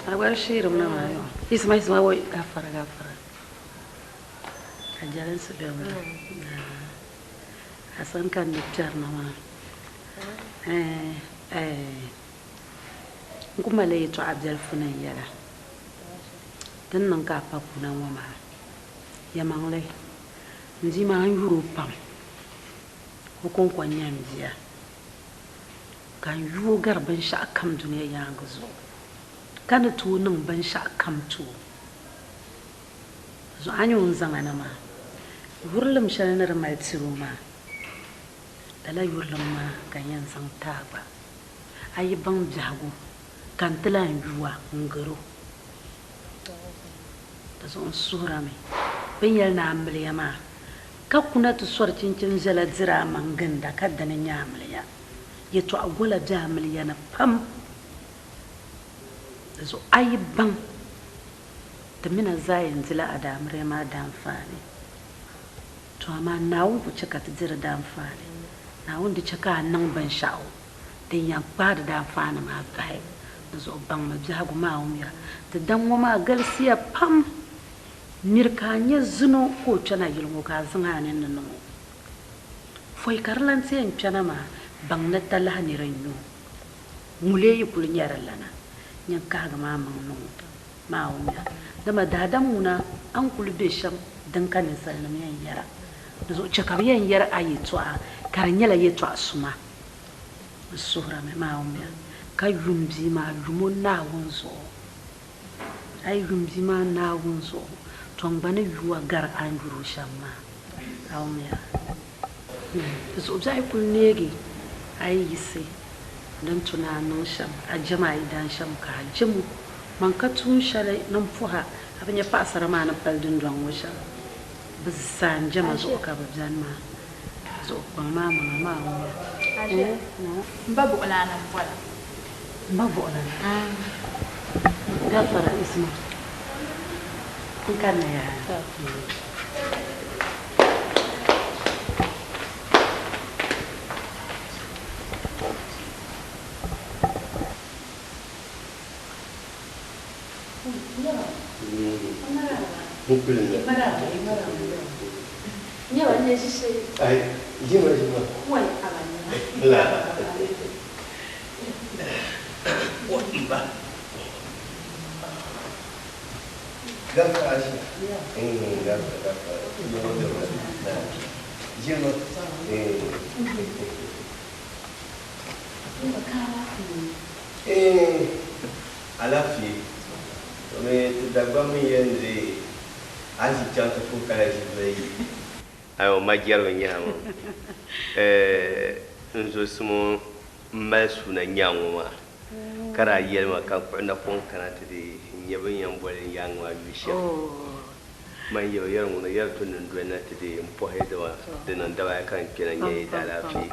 A gba sheerimi na maa yo. Yiɣisima yiɣisima woi gafara gafara. Ka jɛlinsi be maa. A sani ka n ni kpɛri na maa. Eh, eh, n ku malila yɛtɔɣa biɛlifu ni n yɛla. Di ni niŋ ka a pa kuna ŋɔ maa, yɛmaŋli, n bia maa n yuri o pam. O kɔŋko n-nyɛ m bia, ka n yu o gari binshɛɣukam dunia yaaŋa zuɣu, ka ni tooi niŋ binshɛɣukam ti o. Zuɣu a ni o ni zaŋ a na maa, yurilim shɛli ni di mali tiri o maa, lala yurilim maa ka n yɛn zaŋ ti a gba. A yi baŋ biɛhigu ka n ti lan yu a n-gar o. Di zuɣu n suhir a mi, bɛ ni yɛli ni amiliya maa, ka kuna ti sɔri chinchin viɛla diri a maŋ ginda ka dini n-nyɛ amiliya. Yɛtɔɣ gola be amiliya ni pam. Di zuɣu a yi baŋ Ti mi na zaa yɛn dila a daamiriya maa daanfaani. To amaa Naawuni ku chɛ ka ti di di daanfaani. Naawuni di chɛ ka a niŋ binshɛɣu din yɛn kpaai di daanfaani maa bahi. Di zuɣu baŋmi biɛhigu maa wumya. Ti daŋ ŋɔ maa galisiya pam. Miri ka a nya zino ka o kpɛna yili ŋɔ ka a zaŋ a nini ni niŋ o. Pɔi ka di lan ti yɛn kpɛna maa, baŋ ni talahi nira n-nyɛ o. Ŋulee yi kuli nya di lana, nyin kahigimi a maŋ niŋ o. Maa wumya, dama daadam ŋuna a ni kul be shɛm din ka ninsalinim yɛn yɛra. Di zuɣu chɛ ka bɛ yɛn yɛr a yɛtɔɣa ka di nyɛla yɛtɔɣ suma. N suhirimi, maa wumya, ka yum bia maa, yum o Naawuni zuɣu. A yi yum bia maa Naawuni zuɣu, tɔ n gba ni yu a gari a ni yur o shɛm maa. A wumya? Di zuɣu biɛɣu yi kul neegi a yi yiɣisi din tu ni a niŋ shɛm, a jɛm a yidaan shɛm ka a jɛm o. Man ka tuun shɛli ni m puhi a, a bi nya paɣisara maa ni pali dundɔŋ ŋɔ shɛm. Bɛ zaa n-jɛma zuɣu ka bɛ beni maa. Di zuɣu kpaŋ maa maŋa maa wumya. M ba buɣulana m-bɔra. M ba buɣulana? Gafara Isma, n kanna yaa. Alaafee domi ti Dagbamba n yɛn di a ʒi chaŋ ti puhi ka lahi ʒi doli yi. Ayo ma jɛrigu n-nyɛ a ŋɔ. N zo Simo m-mali suuna nyaŋ ŋɔ maa ka daa yɛli ma ka n kpuɣi napɔŋ kana ti di n-nyɛ bɛ ni yɛn boli n yaaŋa maa yuli shɛm. Man yɛli o yɛri ŋuna yɛri tu ni n doli na ti di m-pɔhi dama di niŋ daba ayi ka n kpɛna n-nyɛ yi daalaafee.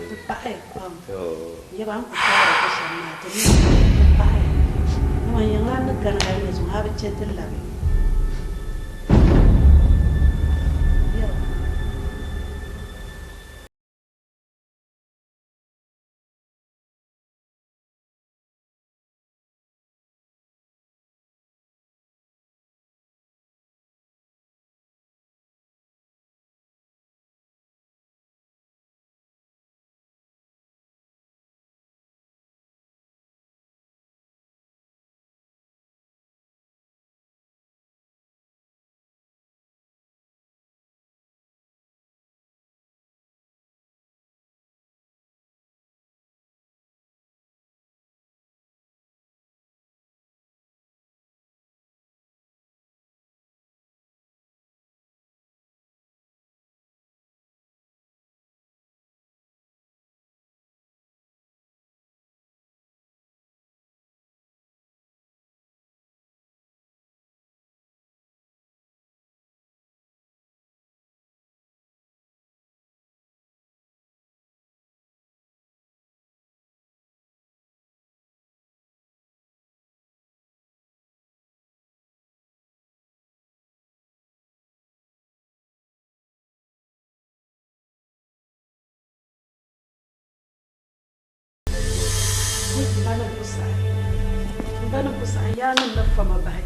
Di paɣiya pam. Yaba n ku paari ti shɛm maa ti mi di paɣiya. Dama n yiŋla ni gari hali ni zuŋɔ a bi chɛ ti labi. Yaba. saha n yaannim ni fa ma bahi.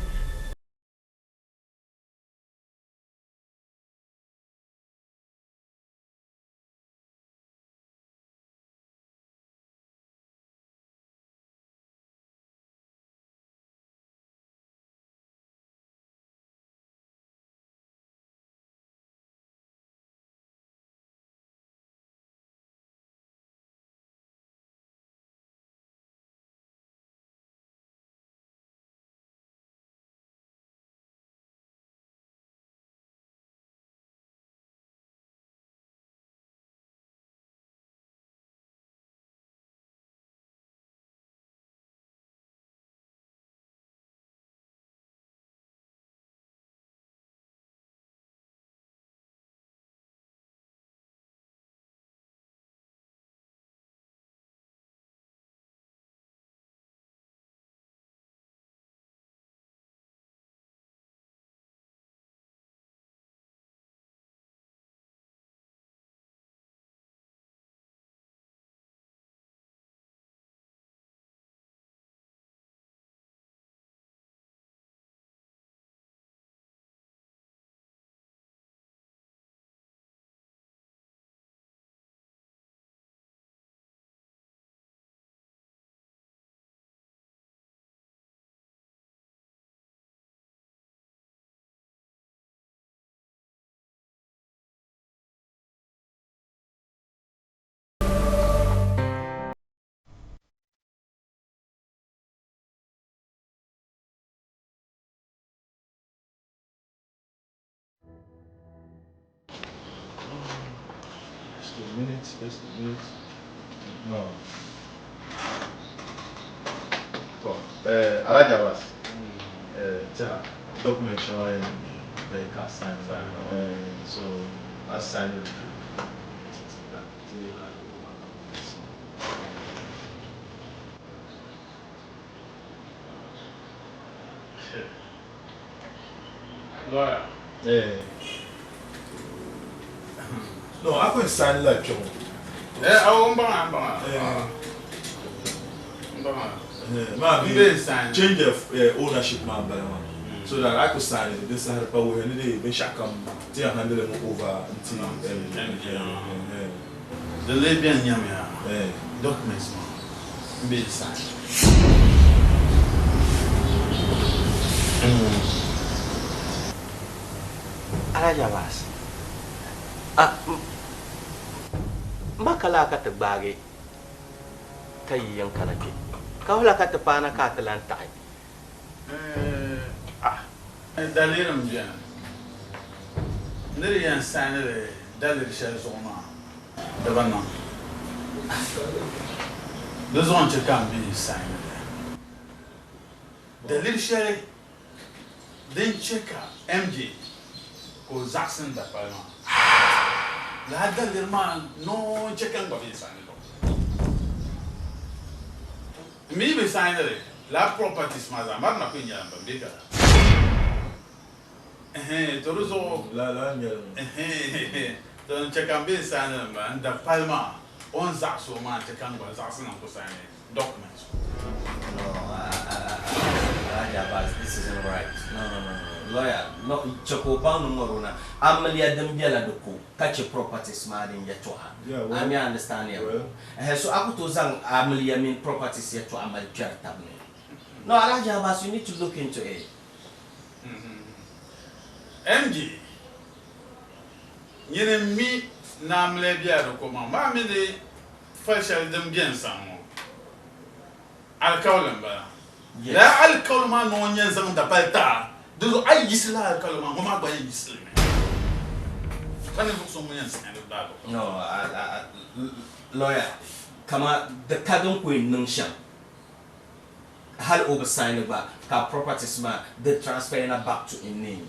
Just a minute, just a minute. No. To, Alhaji Abbas, ta document shɛŋa yɛn ka sign. So I sign it. Lawyer. No, I couldn't sign like you. Oh, I'm Ma, change of ownership, man, so that I could sign it. This is how we need to come to handle them over until the Libyan Yamia documents, man, be signed. Alhaji Abbas, makala ka ti gbaagi ka yi yɛn kana kpe ka wula ka ti paana ka a ti lan taɣi? Daliri m-beni ni di yɛn sainili daliri shɛli zuɣu maa di bi niŋ. Di zuɣu n-chɛ ka m bi sainili. Daliri shɛli din chɛ ka MJ ka o zaɣisi n dapali maa, lala daliri maa noo n-chɛ ka n gba bi sainili o. M mi bi sainili lala properties maa zaa, mari na kuli nyɛla m ba m-be ka to di zuɣu to n-chɛ ka m bi sainili m ba n dapali maa o ni zaɣisi o maa n-chɛ ka n gba zaɣisi na n-ku saini documents. No, Alhaji Abbas, this isn't right. No, no, no, no. Lawyer, no, chɛ ka o baŋ ni ŋɔri o na. Amiliya din bela di ko ka chɛ properties maa din yɛtɔɣa. I may understand ya. So a ku tooi zaŋ amiliya mini properties yɛtɔɣa mali kpɛri tab ni. No, Alhaji Abbas, you need to look into it. MJ, nyini mi ni amiliya bela di ko maa, maa mi di fali shɛli din beni sani ŋɔ alikauli m-bala. Lala alikauli maa ni o yɛn zaŋ dapali ti a, di zuɣu a yi yiɣisi lala alikauli maa, ŋɔ maa gba yɛn yiɣisi li mi. Ka ninvuɣ so ŋun yɛn saɣim li daa bi. No, lawyer, kama di ka din ku yɛn niŋ shɛm, hali o bi sign li gba, ka properties maa di transfer na back to in name.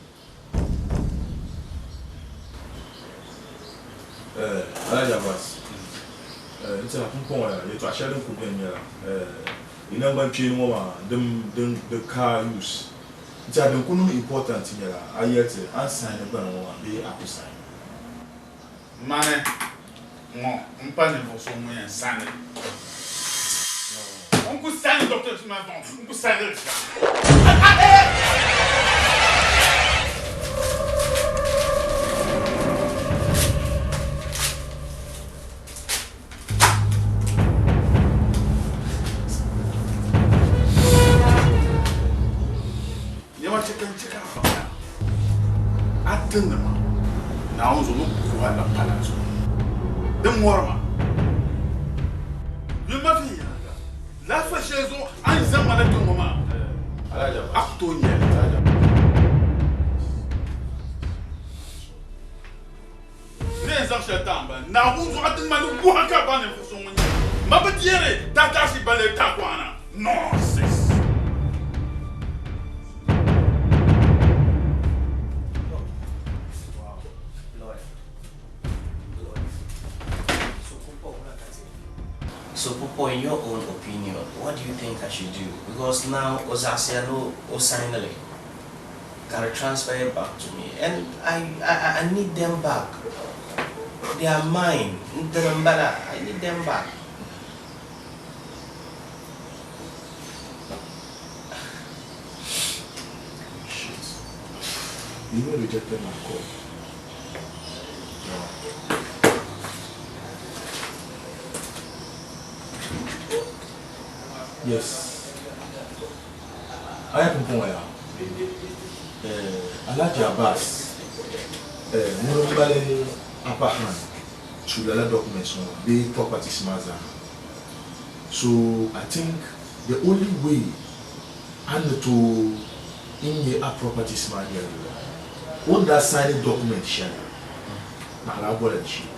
Alhaji Abbas, n tɛha pumpɔŋɔ yaa yɛtɔɣ shɛli din kuli beni nyɛla yi naŋgban kpeeni ŋɔ maa din di car use. N tɛha din kuli niŋ important nyɛla a yɛli ti a ni sign gbana ŋɔ maa bee a ku sign. Mani ŋɔ m-pa ninvuɣ so ŋun yɛn sign li. N ku sign documents maa zuɣu n ku sign li shɛm. Nɛma chɛ ka n chɛ ka a baŋya a tiŋnima Naawuni zuɣu ni kuhi a la pala zuɣu din mɔri ma. Yuli ma viɛnyɛliŋga laafa shɛli zuɣu a ni zaŋ ma na tiŋ ŋɔ maa, a ku tooi nya li. N ni yɛn zaŋ shɛli ti a m-bala, Naawuni zuɣu a tiŋ maa ni wuhi a ka a baŋ ninvuɣ so ŋun nyɛ ma bi deeri taataasi balee taakɔɣana. Nonsense! So Popo, in your own opinion, what do you think I should do? Because now o zaɣisiya ni o sign li ka di transfer it back to me and I, I, I need them back. They are mine. N dini m-bala. I need them back. Shit. You even rejected my call. No. Yes. Aya pumpɔŋɔ yaa. Eh, Alhaji Abbas, eh, ŋuni m-mali upper hand to lala documents ŋɔ bee properties maa zaa. So I think the only way a ni tooi n-nya a properties maa nyɛla o ni daa sign document shɛli naɣila a bɔla di shee.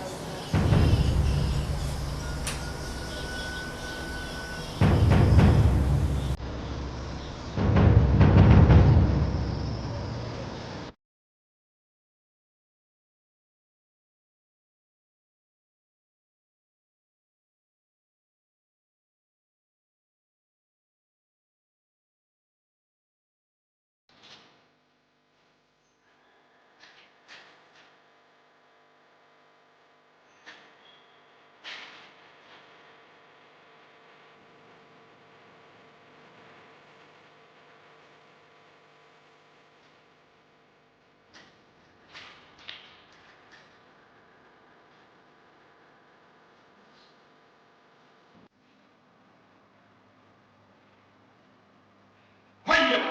Hɔnyɛma,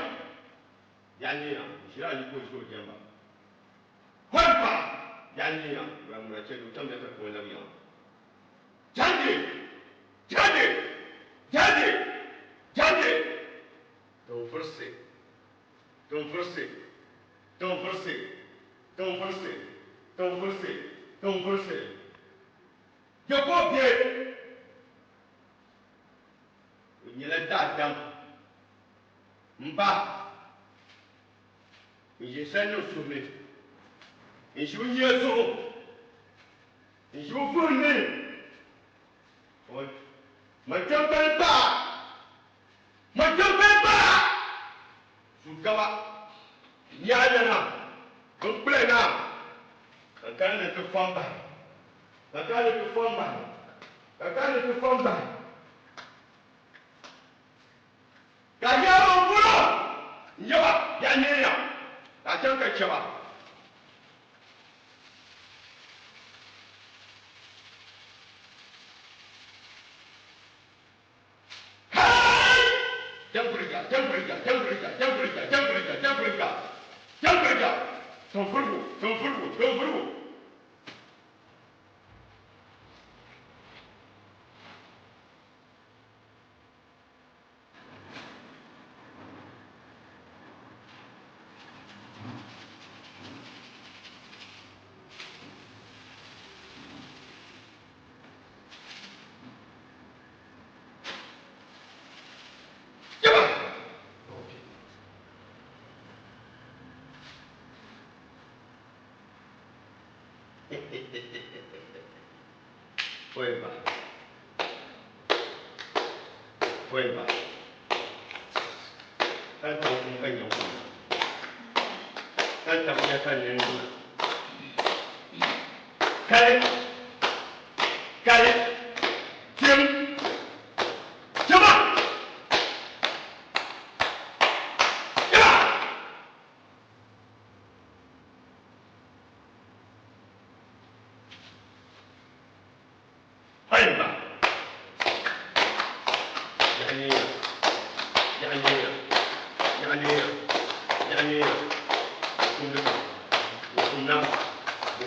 yaa nyini a, n ʒiri a yiko ʒi o jɛmba. Hɔn paɣa, yaa nyini a, ŋura ŋura chɛli o chaŋ ya ka kpuɣi labi yaŋa. Jandi! Jandi! Jandi! Jandi! Tinvurisi, tinvurisi, tinvurisi, tinvurisi, tinvurisi, tinvurisi. Jɛkob bɛ o nyɛla daadam m ba n ʒi sali niŋ suhu ni n ʒi o nyia zuɣu n ʒi o vuhim ni man kpɛm bali paɣa man kpɛm bali paɣa shugaba nyaɣa na n kpula na ka kana ni ti fɔm bahi ka kana ni ti fɔm bahi ka kana ni ti fɔm bahi ka yaaro bolo n yaba ya neeya ka a chaŋ ka chɛba Hey! Jamburiga, jamburiga, jamburiga, jamburiga, jamburiga, jamburiga, jamburiga, tonfurigu, tonfurigu, tonfurigu. Foiba. Foiba. Ka tabi ka nyɛ ŋuna. Ka tabi nya ka nyɛ ŋuna. Kali. Kali. Tim. Tima. Bɛn ba. Yaɣa yaɣa yaɣa yaɣa kumdi kam kumna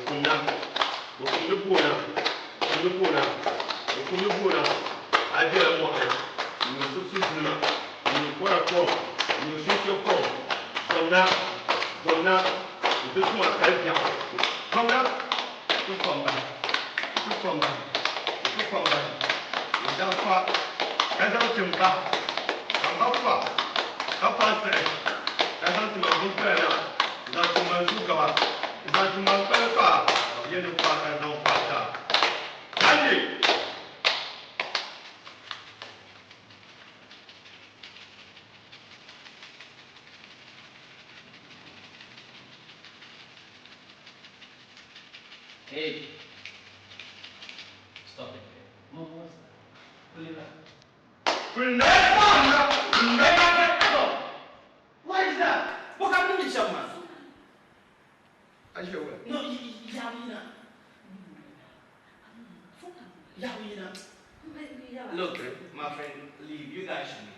kumna kumdi boona kumdi boona kumdi boona a bɛla mɔɣuni n nyuri sibisi duna n nyuri kɔra kom n nyuri shinshɛ kom zomna zomna n ti tuma kali biɛɣu zomna ti kom bahi ti kom bahi ti kom bahi n daŋ fa ka zaŋ tim ba ka n ba fa ka fa siɣi ka zaŋ tima binkpala na n zaŋ tima n zu gaba n zaŋ tima n kpali fa yɛ ni fa ka zaŋ fa ta ayi. Hey, stop it. Mom, what's that? Pull it back. What is that? What happened to Shama? No, Yawina. Yawina. Look, my friend, leave. You guys should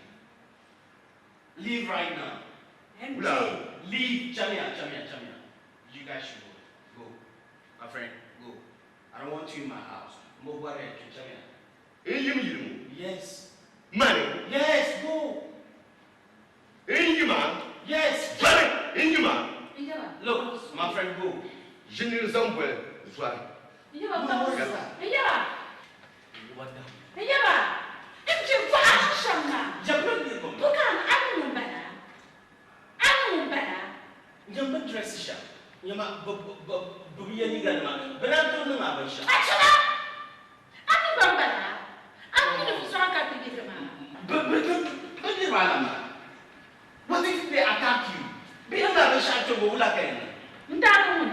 leave. Leave right now. MJ. Leave. Chamia, Chamia, Chamia. You guys should go. Go. My friend, go. I don't want you in my house. Move ahead, Chamia. Yes. Money. Yes, go. Injima. Yes. Money. Injima. Look, my friend, go. Jini zambwe zwa. Iyaba. What the? Iyaba. MJ wa shama. Japan, go. Bukan anu mbala. Anu mbala. Nyamba dress sha. Nyama b b b b ni ga ma. Bana to na ba sha. Achana. Anu mbala. Anu ni fusaka ka tigi ma. B b b b ni wala ma. What if they attack you? Be na ba sha to go la ka ni. Ndaru mun.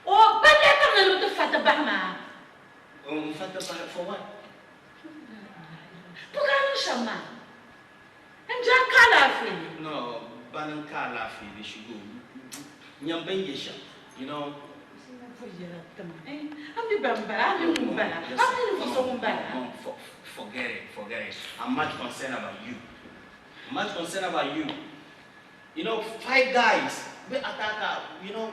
O balle kam na lu fata bahma. Fata ba for what? Bukan shama. MJ kala fi. No, banan ka la fi they should go. Nyamba ye sha. You know. Ami bambara, ami mbala. Ami ni fuso mbala. Mom, forget it, forget it. I'm much concerned about you. I'm much concerned about you. You know, 5 guys, we attack her, you know,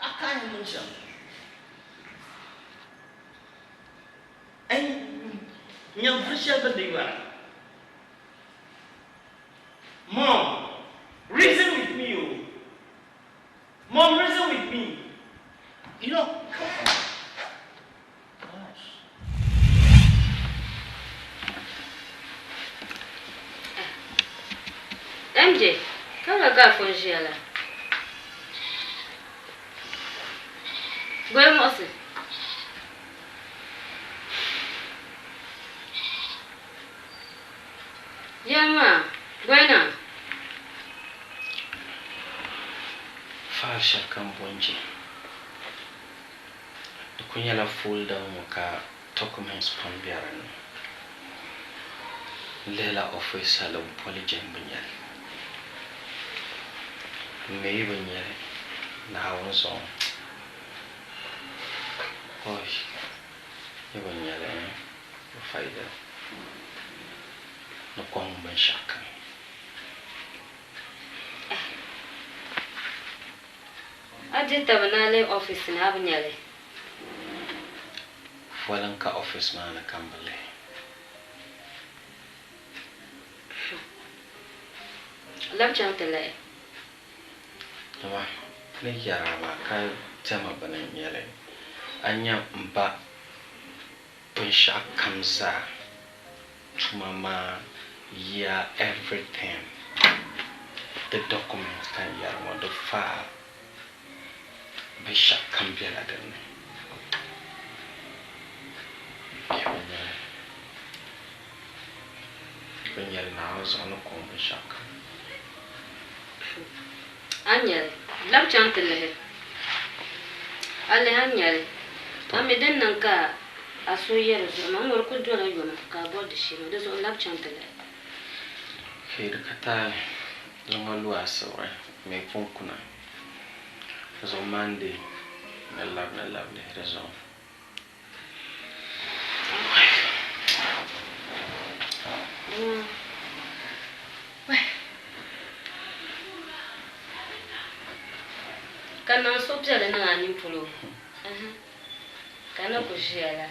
I can't mention. And Mom, reason with me, oh. Mom, reason with me. You know, come on. Gosh. MJ, kala ga fonjiala. Gwe mosi. Yama, gwena. Fasha kambonje. Kunyala folder ka documents pambiaran. Lela office la poli jembunyal. Maybe nyere na wonso. Oi. Yebonyale faida. No kwang shaka. Aje tabanale office na abunyale. Walanka office mana kambale. Lab chantale. Nama ne yara ma ka tema bana nyele. Anya mba binsha kamza tumama ya everything. The documents kan yara ma the file. Binsha kambela den. Binyal na zo no ko binsha. Anyel, lab chantale. Ale anyel. Ami den nan ka aso yere zo ma ngor ko dola yoma ka bod shi no de zo lab chantale. Ke da kata longa luwa sore me kunkuna. Zo mande na lab le rezo. Ka niŋ suhupiɛlli niŋ a nini polo. Ka ni ku ʒiya la.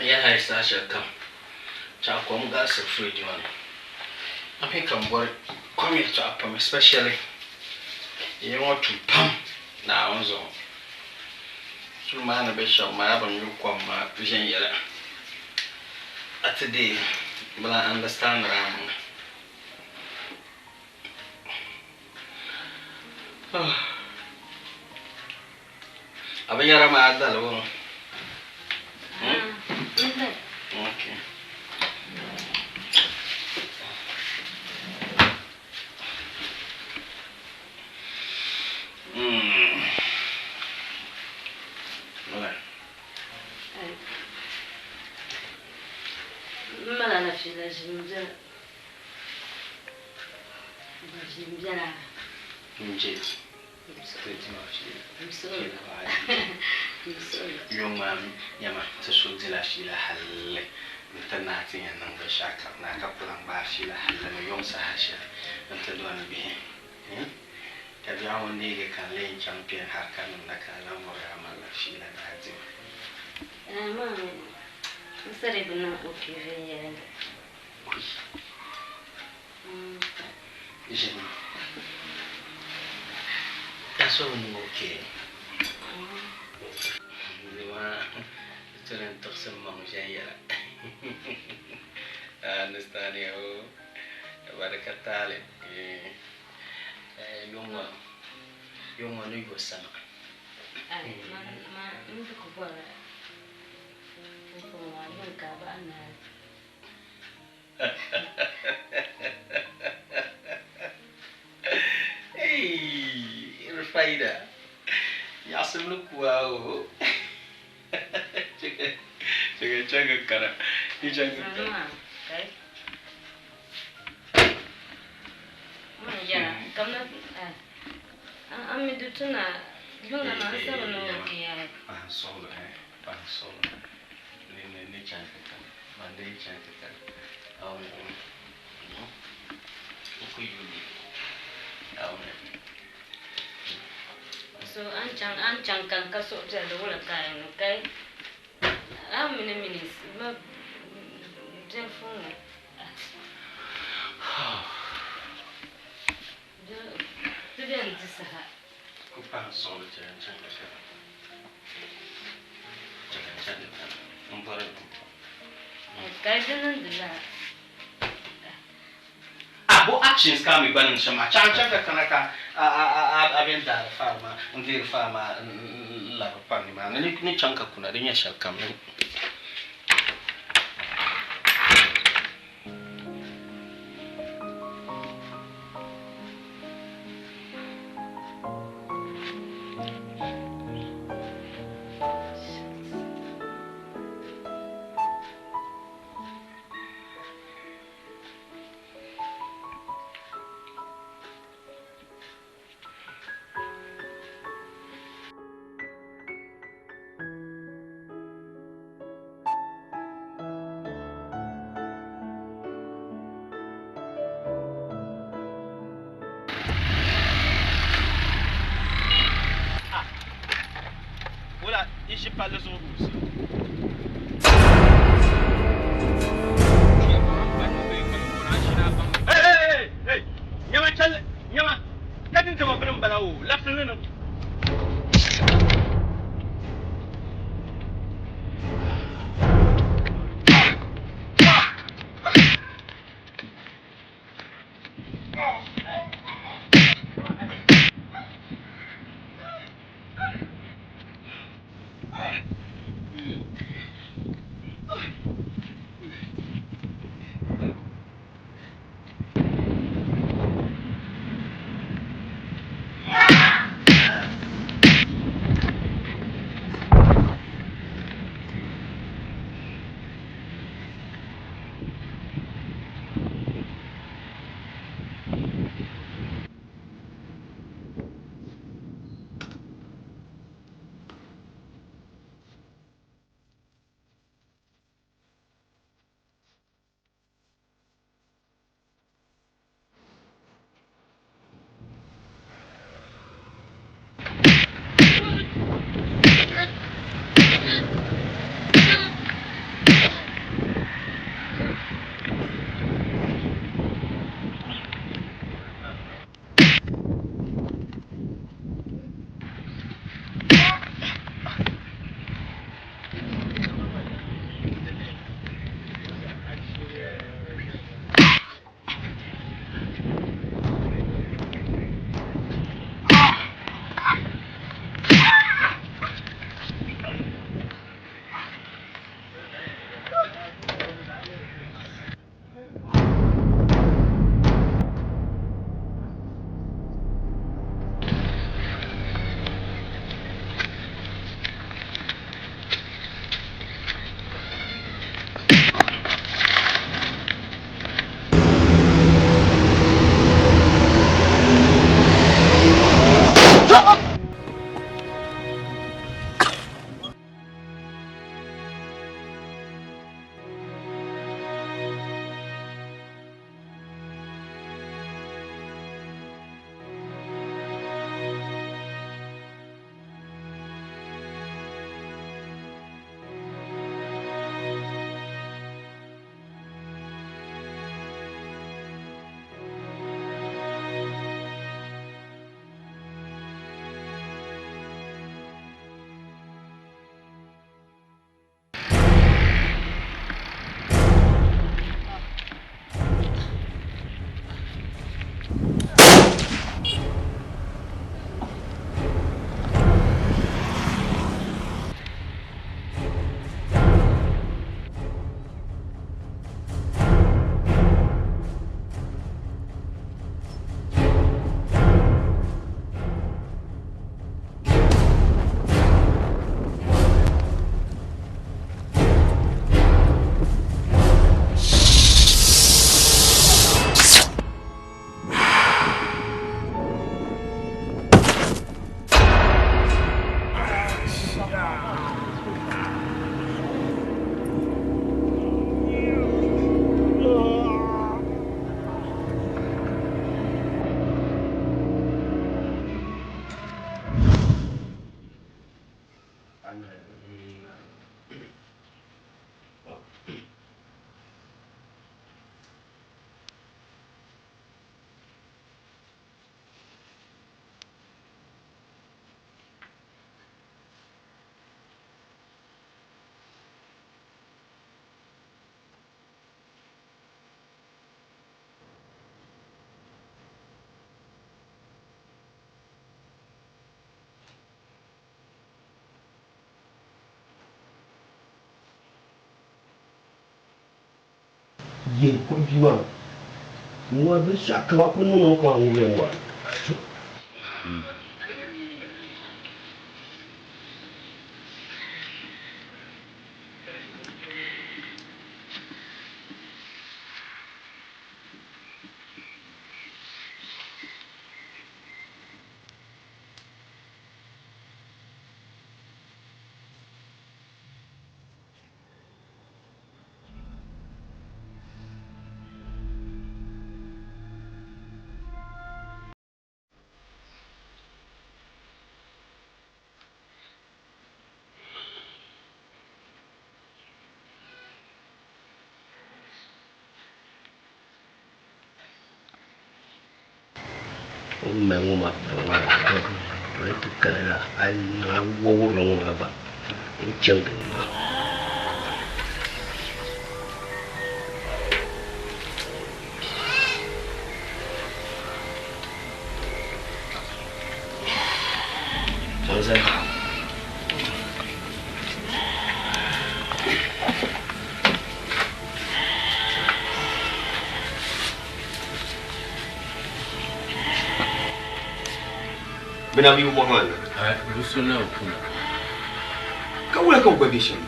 Yɛli saha shɛli kam chaɣ kom galisi fridge ŋɔ ni. A mi ka m bɔri kom yɛltɔɣa pam especially ya ŋɔ tum pam Naawuni zuɣu. Suli maa ni be shɛba maa bi nyu kom maa viɛnyɛla a ti deei bɛ lan understand a mi. A binyɛra maa dali bɔ? Okay. Mm. Wala. M mali alaafee ʒini biɛla. Ʒini biɛla. Nje. Yuŋ maa nyama ti so dila fiila halli n-ti naa ti yɛn niŋ binshɛɣu kam naa ka ku lan gbaai fiila halli ni yuŋ saha shɛli nti dɔni bihi. Ka biɛɣu ŋɔ neegi ka n lee chaŋ kpe n-hari ka niŋda ka a lan bɔri a malila fiila ni a dima. Amaa n sari bi niŋ okay viɛnyɛliŋga. Ui! Ʒini. A so bi niŋ okay. Dima ti ni tiɣisi m maŋ viɛnyɛla. I understand ya o. Ba di ka taali. Yuŋ ŋɔ yuŋ ŋɔ ni yo sama. Ai, man man n bi ku bɔri pumpɔŋɔ maa yuŋ ka a bahi naai. Hey, Rufaida. Nyaɣisim ni ku a o. Chɛ ka chaŋ ka kana. Yi chaŋ ka kana. Kai. yɛra kamina a mi di tu na luŋa maa n sabi ni o kiyari. Pahi suɣuli pahi suɣuli ni ni ni chaŋ ti kani man dee chaŋ ti kani n ku yuli So an chaŋ an chaŋ kani ka suhupiɛlli wula ka a yɛn niŋ ka how many minutes ma biɛlifu ŋɔ ti bɛn di saha. Ku pahi suɣuli chɛ n chaŋ ka kani chɛ ka n chaŋ ti kani n bɔri Ka di niŋdi lala. A bo actions ka a mi gba niŋ shɛm a chaŋ chaŋ ka kana ka a a a a bɛn daari faari maa n deeri faari maa n labiri pari nimaani ni ni chaŋ ka kuna di nyɛ shɛli kam ni. Wula yi ʒi palli zuɣu guusi. Nyama chɛli nyama ka din taba bini m-bala o labisili ni niŋ. Yihi kpuɣi bia maa n-ŋɔri binshɛɣukam a kul niŋ o kaman ŋun yɛn ŋɔri. O ni mali ŋɔ maa pɔi maa o ni ti kana na a yi niŋ a wɔwurili ŋɔ maa gba o ni chaŋ gili maa. Bɛ na bi yi wahu a na? Aai, bɛ so na bi puna. Ka wula ka bɛ gba be shɛm?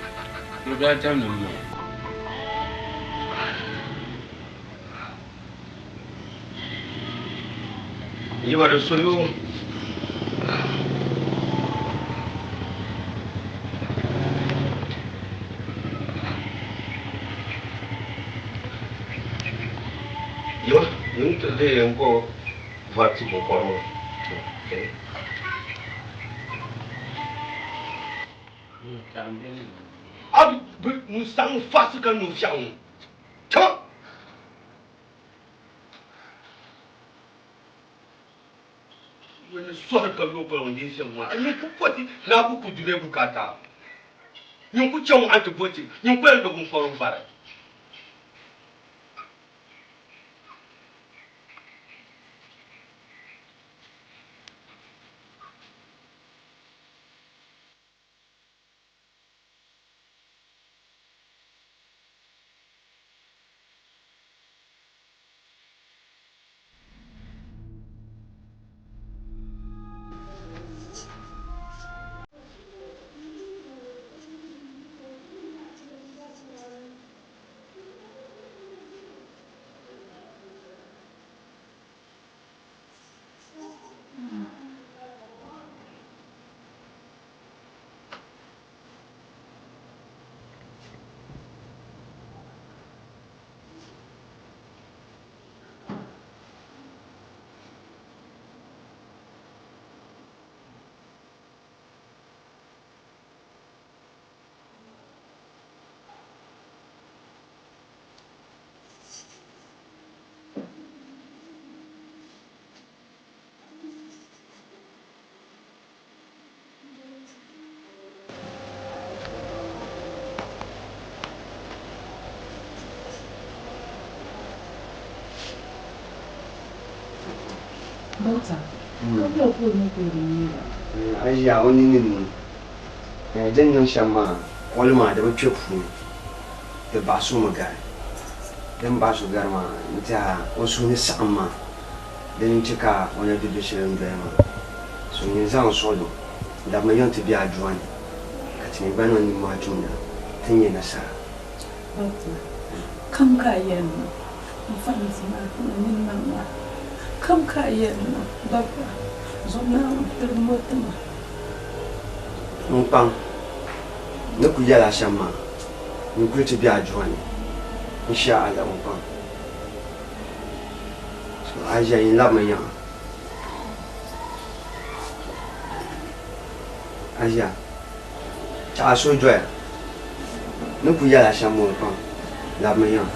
Bɛ daa damdi mi maa. Yi ba di so yoo. Yiba, yin ti deei n-go vari ti binkɔri ŋɔ. A bi ŋun saɣim faɣisi ka nyu fiɛɣu ŋɔ, chama! Wani sɔri ka yo bɔŋ ni shɛm maa, nyin ku bɔti ni a ku ku dunia bukaata, nyin ku chaŋ a ti bɔti, nyin ku yɛn lo binkɔrigu vari. Doctor, ka bɛ polo ni ka o di nyɛ A ʒiya o nini ni din niŋ shɛm maa koli maa di bi kpe puuni di baɣisi o mi gari din baɣisi o gari maa n tiɛha o suhu ni saɣim maa Dini n-chɛ ka o na di du shɛli n-doya maa. So nyin zaŋ suɣilo dabimi yiŋ ti be a dua ni, ka ti mi gba niŋ nimmɔhi tumda ti nya nasara. Doctor, Kam ka a yɛn niŋ? N fahimsi maa ni nini maŋ maa. Kam ka a yɛn niŋ? Doctor, Zom Naawuni tiligim o ti ma. N kpaŋ, n ni kul yɛl a shɛm maa, nyin kul ti be a dua ni, n shia Allah n kpaŋ. So a ʒiya yin labimi yiŋa. A ʒiya. Chɛ a suhu doya. N ni kul yɛl a shɛm ŋɔ pam, labimi yiŋa.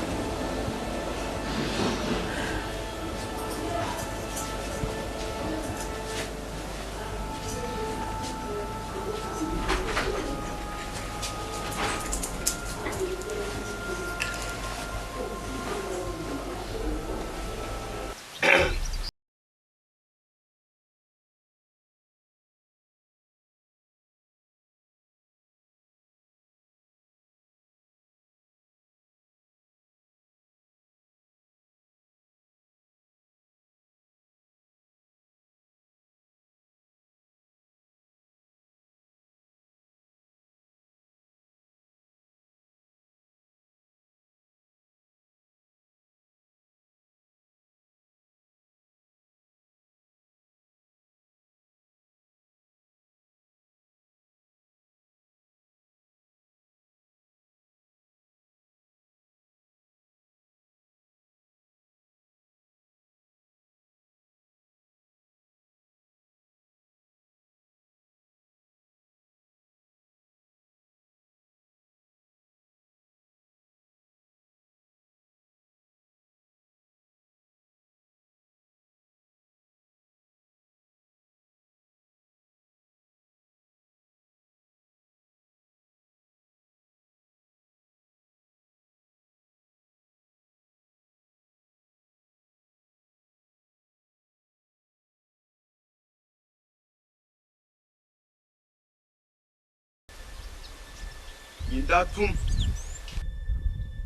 Nyin daa tum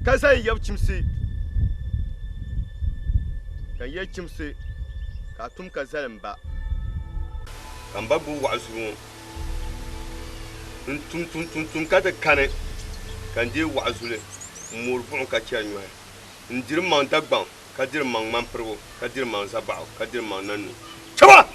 ka zaŋ yɛbu chimsi, ka n yɛli chimsi ka a tum ka zali m ba. Ka m ba gbubi waɣizigu ŋɔ n-tum tum tum tum ka ti kani, ka n deei waɣizuli m-moori buɣim ka chɛri nyɔhi, n-diri m maŋ Dagbaŋ, ka diri m maŋ ŋmampirigu, ka diri m maŋ Zabaɣu, ka diri m maŋ Nannu. Chɛba!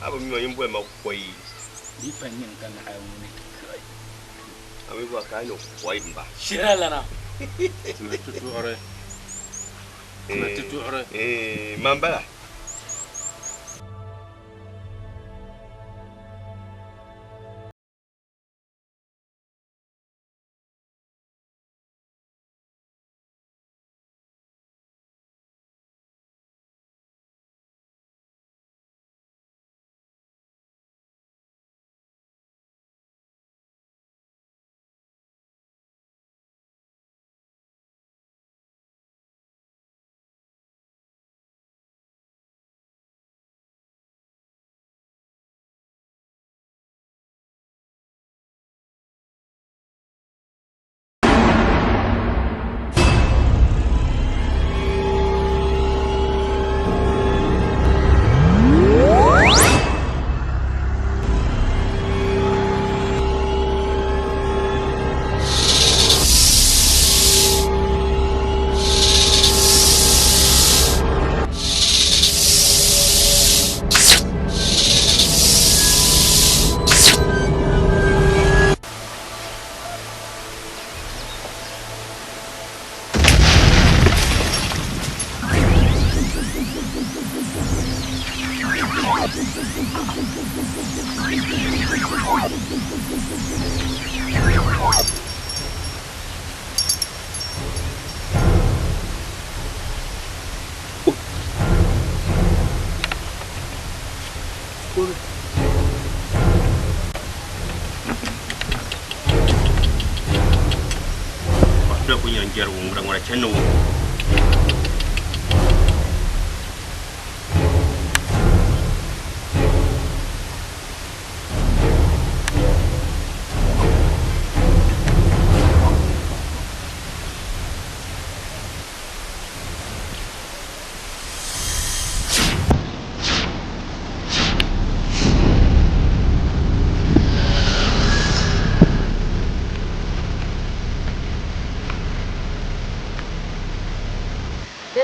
A bi mi ma yin boli ma kɔi. Di pa nyini ka naɣi ŋuni. A mi bɔri ka a ni kɔi m ba. Shira lana. Tima ti tuɣiri. Tima ti tuɣiri. Man bala.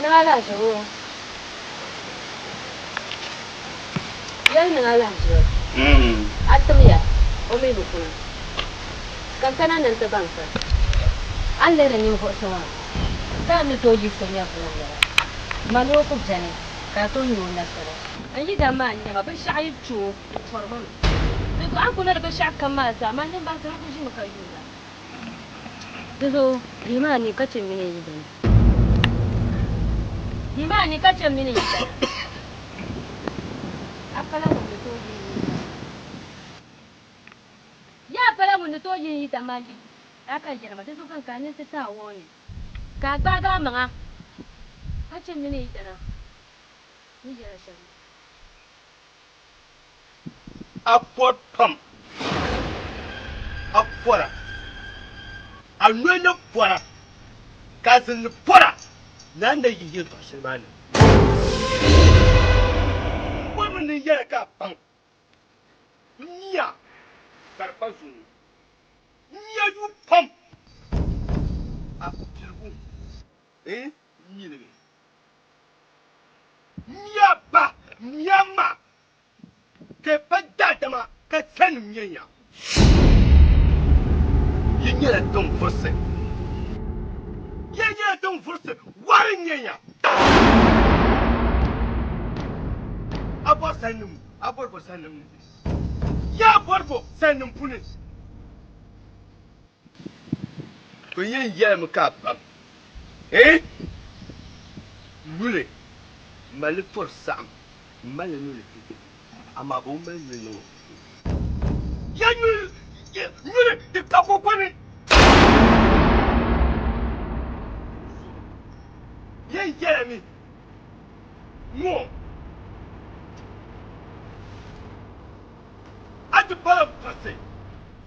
Niŋ alahiziba o. Yɛli niŋ alahiziba. A timiya, o mi bi kuna. Ka n kana ni n ti baŋ ka a ni lihiri ninvuɣ so maa, ka a ni tooi yiɣisi o nyɛvili m-bala. Mani o ku beni ka a tooi nya o nasara. N yidana maa n-nyɛ ma, binshɛɣu yi kpe o, di pɔrimi mi. Di zuɣu a ni kul ni di binshɛɣu kam maa zaa, mani nimbaŋsim n-kul ʒimi ka yuunda. Di zuɣu yihimi a ni ka chɛ m mini n yidana. Yihimi a ni ka chɛ m mini n yidana. A pala ŋun ni tooi yihi n yidana maa. Yaa pala ŋun ni tooi yihi n yidana maa yi a ka yɛli ma, di zuɣu ka n kana ni n ti ti a warning ka a gbaagi a maŋa ka chɛ m mini n yidana ni yɛla shɛm. A pɔri pam, a pɔra, a noli ni pɔra, ka a zinli pɔra ni a ni na yihi yɛltɔɣ shɛli maa ni. M bɔrimi ni n yɛli ka a baŋ n nia ka di pa zuŋɔ. N nia yuui pam a piligu n nyiligi. N nia ba, n nia ma, ka pa daadama ka sanim nyɛ ya. Yi nyɛla tiŋ vurisi. Yi nyɛla tiŋ vurisi wari n-nyɛ ya. A bɔri sanim, a bɔri bo sanim ni? Ya bɔri bo sanim puni? To yɛn yɛlimi ka a baŋ, eh, nyuli mali tɔri saɣim. M mali noli ti, amaa bɛ bi mali noli niŋ o. Ya nyuli di ka koko ni. Yɛn yɛlimi ŋɔ, A ti pala m purisi,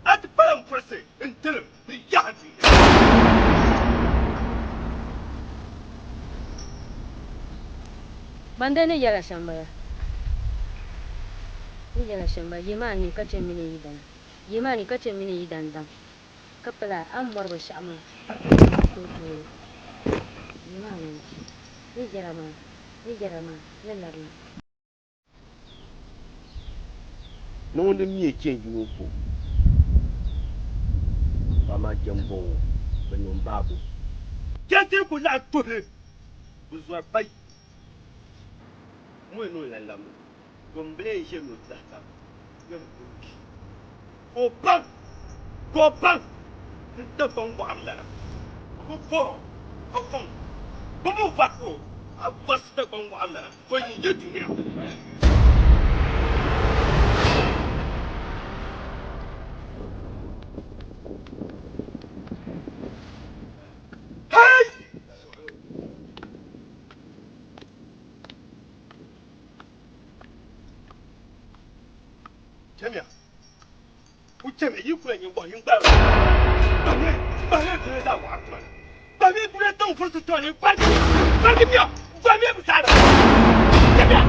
a ti pala m purisi n-tilim ni yaha dunia. Ban dee ni yɛla shɛm m-bala. Ni yɛla shɛm m-bala, Yihimi a nini ka chɛ m mini n yidana. Yihimi a nini ka chɛ m mini n yidan daŋ, ka pili a a ni mɔri binshɛɣu maa ka o tooi. Yihimi a nini. Ni yɛla maa, ni yɛla maa, ni labina. Niŋdi mi change ŋɔ ko amaa jɛmbɔŋɔ bi niŋ baabu. Jɛnti ku lahi tuhi bi zɔri pa ŋɔ ni o lan labimi to m-bi lee ʒe ni o tahi taba yɛm ka o kpi ka o baŋ ka o baŋ n-ti gbaŋgɔɣim lana bɛ bɔr o ka fɔŋ bɛ mi vari o a varisi Dagbaŋ waɣila ka o yi je dunia. Hey! Chamiya, ku chamiya yi kula nyɛ bɔhi yin gbaai ba. Gbahimiya dunia zaa waɣiri tuma ni. Gbahimiya dunia tiŋ furisi tuma ni. Gbarigimiya, gbahimiya bɛ zaa na. Chamiya!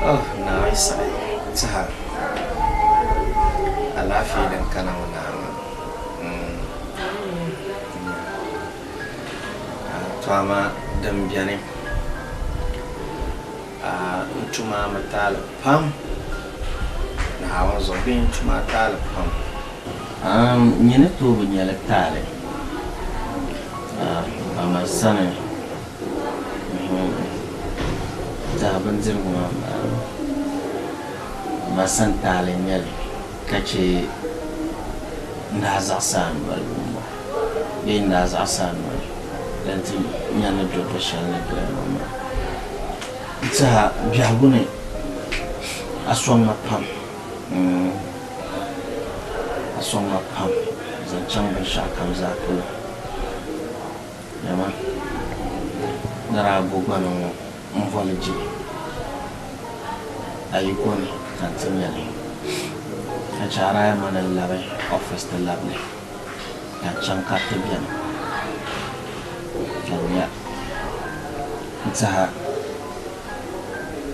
Oh, Naawuni saɣi tiha alaafee din kana ŋɔ naa maa. To amaa din beni n tuma mi taali pam Naawuni zuɣu bee n tuma taali pam. N ni tooi bi nya li taali amaa sani tɛha bindirigu maa m-bala amaa sani taali n-nyɛ li ka chɛ n daa zaɣisi a noli m-bɔŋɔ bee n daa zaɣisi a noli din ti nya ni do do shɛli ni doya ŋɔ maa. N tɛha biɛhigu ni a sɔŋ ma pam, a sɔŋ ma pam zaŋ chaŋ binshɛɣukam zaa polo. Dama ni daa bo gbana ŋɔ m-boli je a yiko ni ka n ti nya li, ka chɛ a daa yɛn ma ni n labi ɔfis ti labi li ka n chaŋ kariti beni ka n nya n tɛha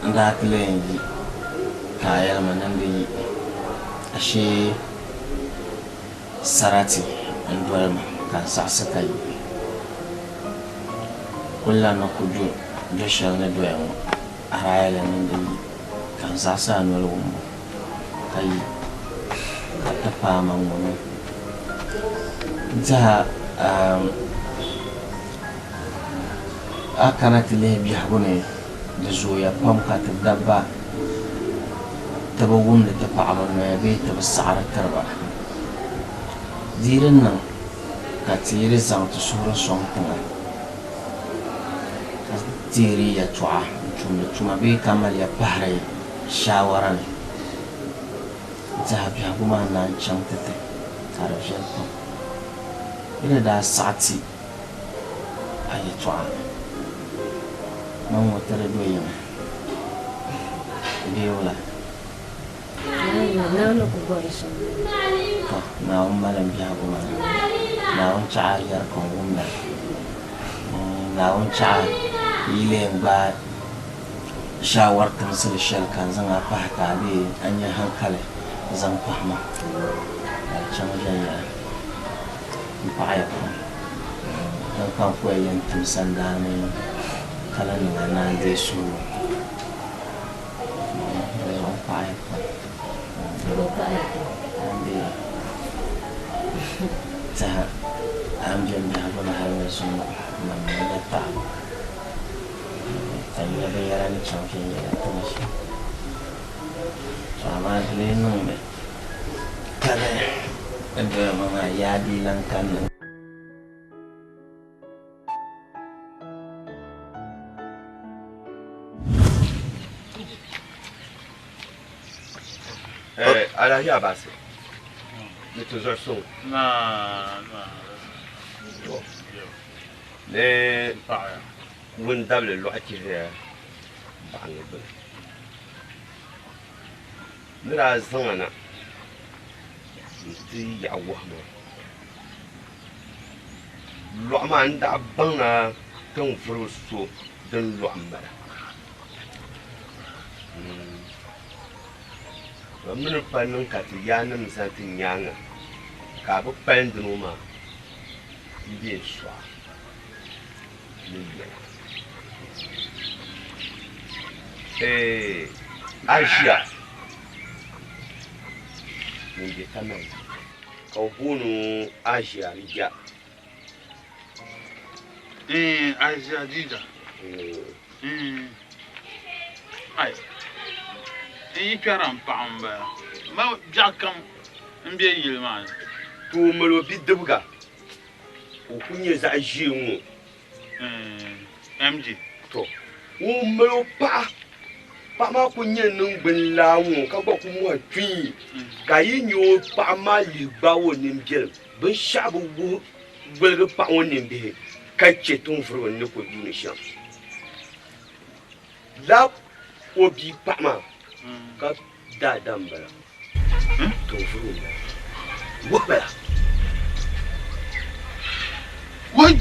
n daa ti lee yɛn yi ka a yɛli ma ni n di yi ashee sarati n-doli ma ka n saɣisi ka yi. Kulla ni ku do do shɛli ni doya ŋɔ, a daa yɛli ni n di yi ka n zaɣisi a noli wumbu ka yi ka ti paai ma ŋ-ŋɔ mi. N tɛha a kana ti lihi biɛhigu ni di zooya pam ka ti dabba ti bi wumdi ti paɣaba noya bee ti bi saɣiri tiri ba. Di yi di niŋ ka ti yi di zaŋ ti suhuri sɔŋ tiŋa ka deeri yɛtɔɣa n-tumdi tuma bee ka maliya pahiri shaawara ni, n-tɛha biɛhigu maa naan chaŋ ti ti ka di viɛli pam. Bɛ ni daa saɣi ti a yɛtɔɣa man ŋɔ ti di do yiŋa bee wula? Naawuni ku bɔri shɛm. Tɔ! Naawuni mali m biɛhigu maa. Naawuni chaɣ a yɛri ka n wumda. Naawuni chaɣ a yi lee n-gbaai shaawari timsili shɛli ka n zaŋ a pahi ka a be a nya haŋkali zaŋ pahi ma ka di chaŋ viɛnyɛla. M paɣiya pam. Din ka n ku yɛn tim sandaani ka lahi niŋ a naan deei suhigu. Di zuɣu m paɣiya pam. N deei tɛha a ni be m biɛhigu ni hali ni zuŋɔ n na mi nya taɣibu ka n nya binyɛra ni chaŋ viɛnyɛla tiŋa shɛm. To amaa di lee niŋmi ka di doya ma maa yaa dii lan kanna. Alhaji Abasi ni ti zuɣu suŋ ni wun dabili lɔɣu chihiya baɣiŋ gbuni ni daa zaŋ a na nti yaɣi wahu maa. Lɔɣu maa n daa baŋla tiŋ vuribu so din lɔɣu m-bala. Bɛ mi ni pa niŋ ka ti yaannim zani ti nyaaŋa ka a bi kpalim dini ŋɔ maa m-be n sɔɣa ni yɛla. Eeh a ʒiya ŋun be Tamale ka bɛ booni o Aʒia Rija. Eeh Aʒia Rija. Eeh ai n yi kpɛra m paɣa m-bala ma biɛɣu kam m-be yili maa ni. To o mali o bidibiga ka o kuli nyɛ zaɣ ʒee ŋ-ŋɔ. MJ. To ŋun mali o paɣa, paɣa maa kuli nyɛ niŋgbun laa ŋ-ŋɔ ka gba kuli mɔhi kpii ka a yi nya o paɣa maa lihi gbaai o nimbiɛlim binshɛɣu bi wuhi woligi paɣa ŋɔ nimbihi ka che tiŋvuriba ni kuli yuuni shɛm. Lala o bia paɣa maa ka daadam m-bala. Tiŋvuriba m-bala. Wuhi bala. Wai!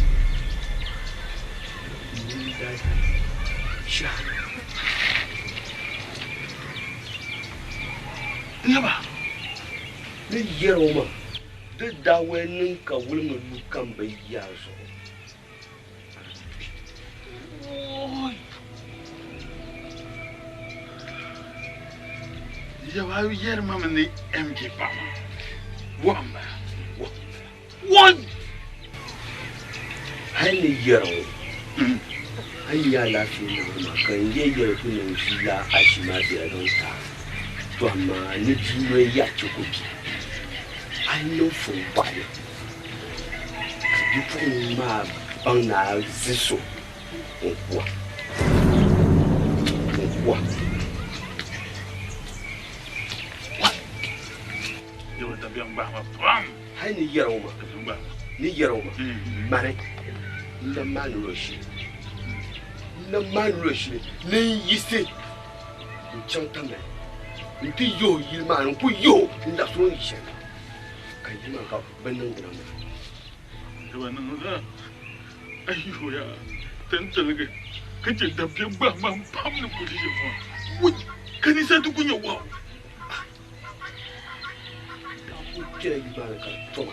Yaba! Ni yɛri o maa, di daa wali niŋ ka wulimi lu kam bi yaa zuɣu. Yaba a yɛri ma mi ni MJ paɣa maa waɣa m-bala. Waɣa! Hali ni yɛri ŋɔ, a yi nya alaafee niŋdi ma ka n yɛ yɛli ku niŋ ʒii la ashi maa bela din ka to amaa ni bia noli yaɣi chɛ ka o bi a yi niŋ fom bɔɣili ka bipuɣiŋ maa baŋ ni a zi so n-ku a, n-ku a. Hali ni yɛri o maa, ni yɛri o maa, mani. N na maani luɣ shɛli, n na maani luɣ shɛli ni n yiɣisi n-chaŋ Tamale nti yihi o yili maa ni, n ku yihi o n-labisi o ni yi shɛli na, ka yili maa ka bɛ niŋdina maa. Ka bɛ niŋ zaa a yihi o yaa ti ni tiligi ka chɛ dabiɛm gbahi ma pam ni kuli ʒe ŋɔ. Wui! Ka ninsal ti ku nya wahu. Daa kul kpɛla yili maa ni ka di toma.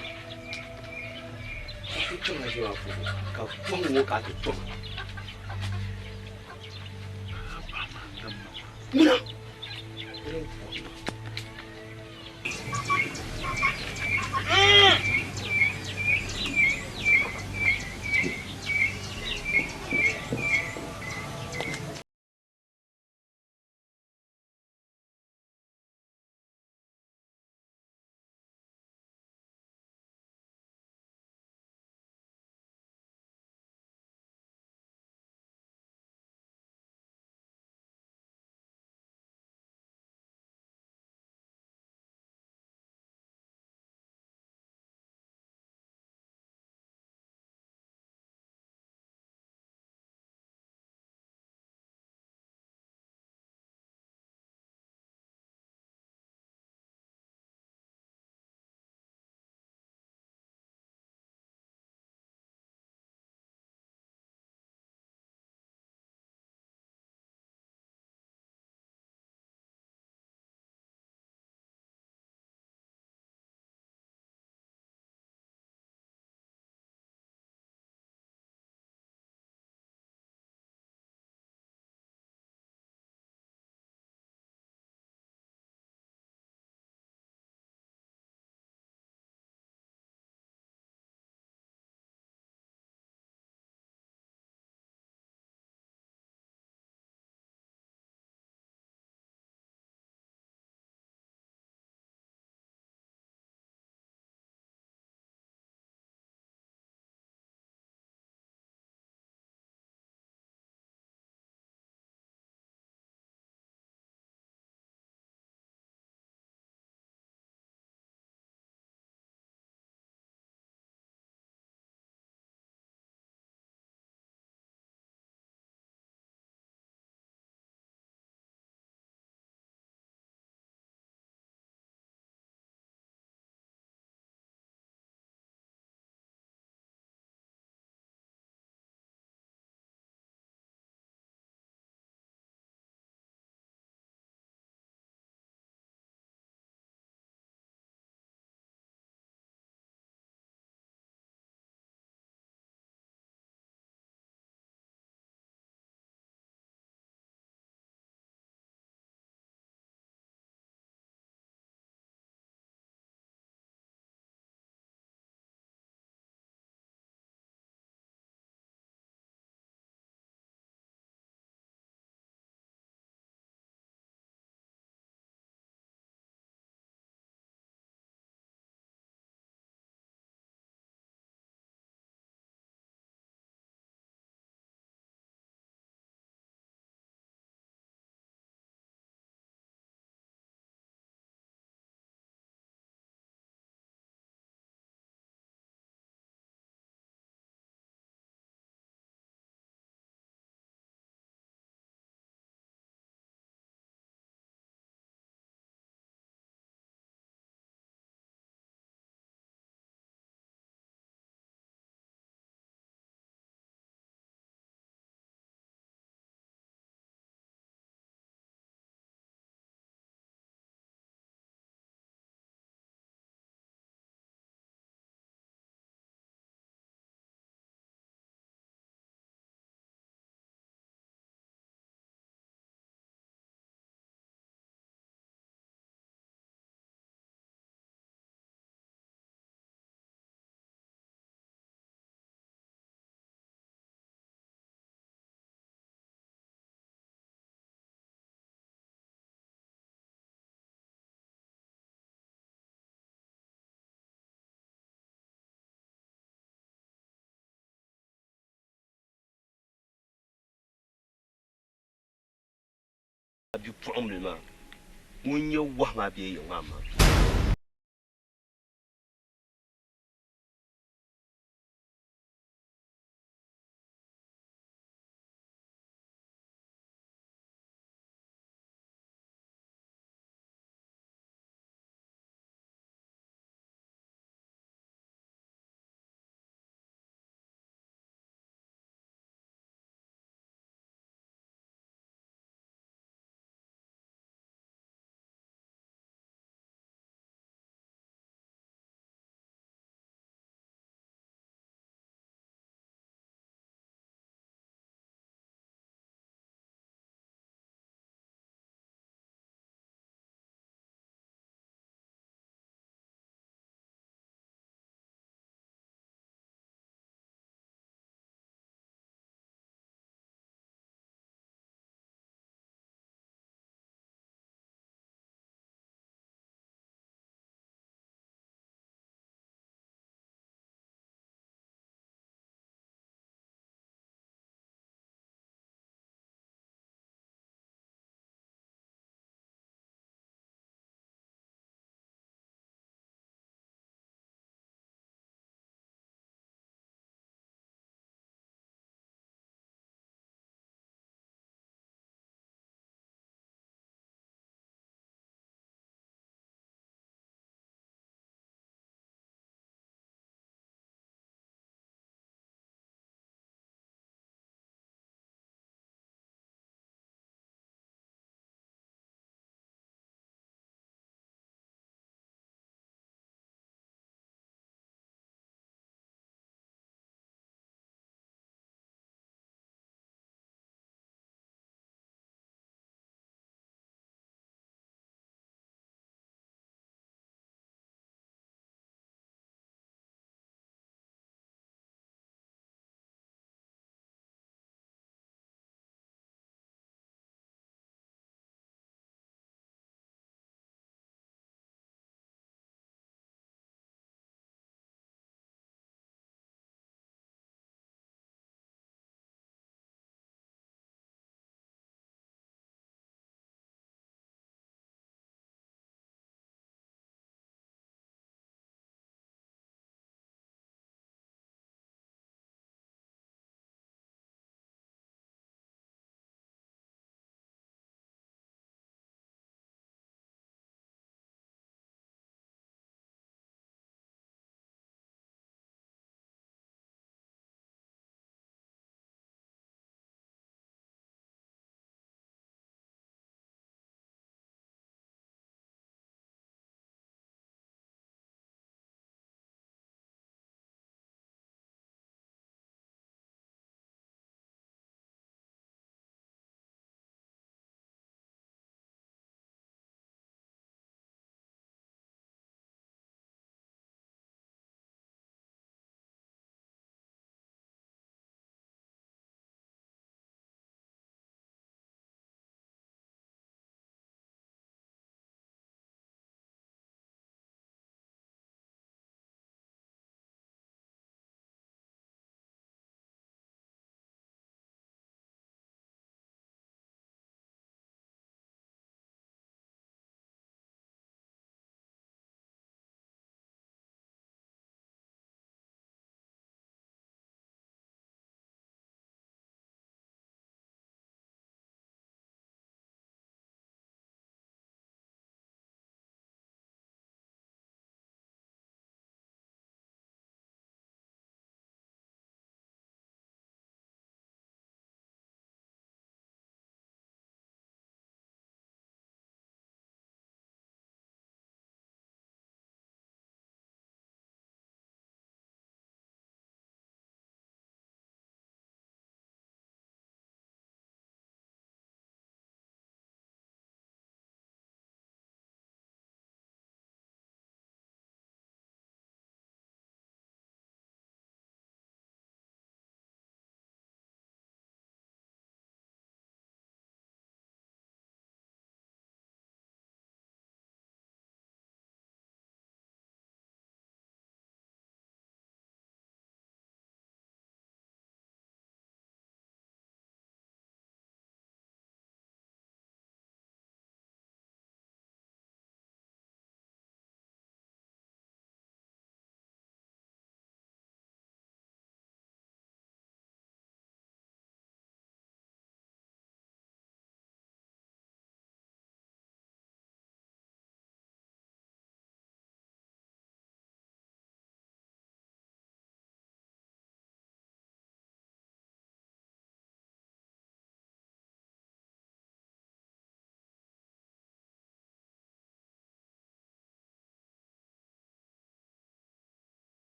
Ka kul chaŋla ʒe maa puuni ka pɔhim ŋɔ ka a ti toma. Ŋuna! Bipuɣimbila maa ŋun nyɛ wahu maa bee yiŋ maa ma.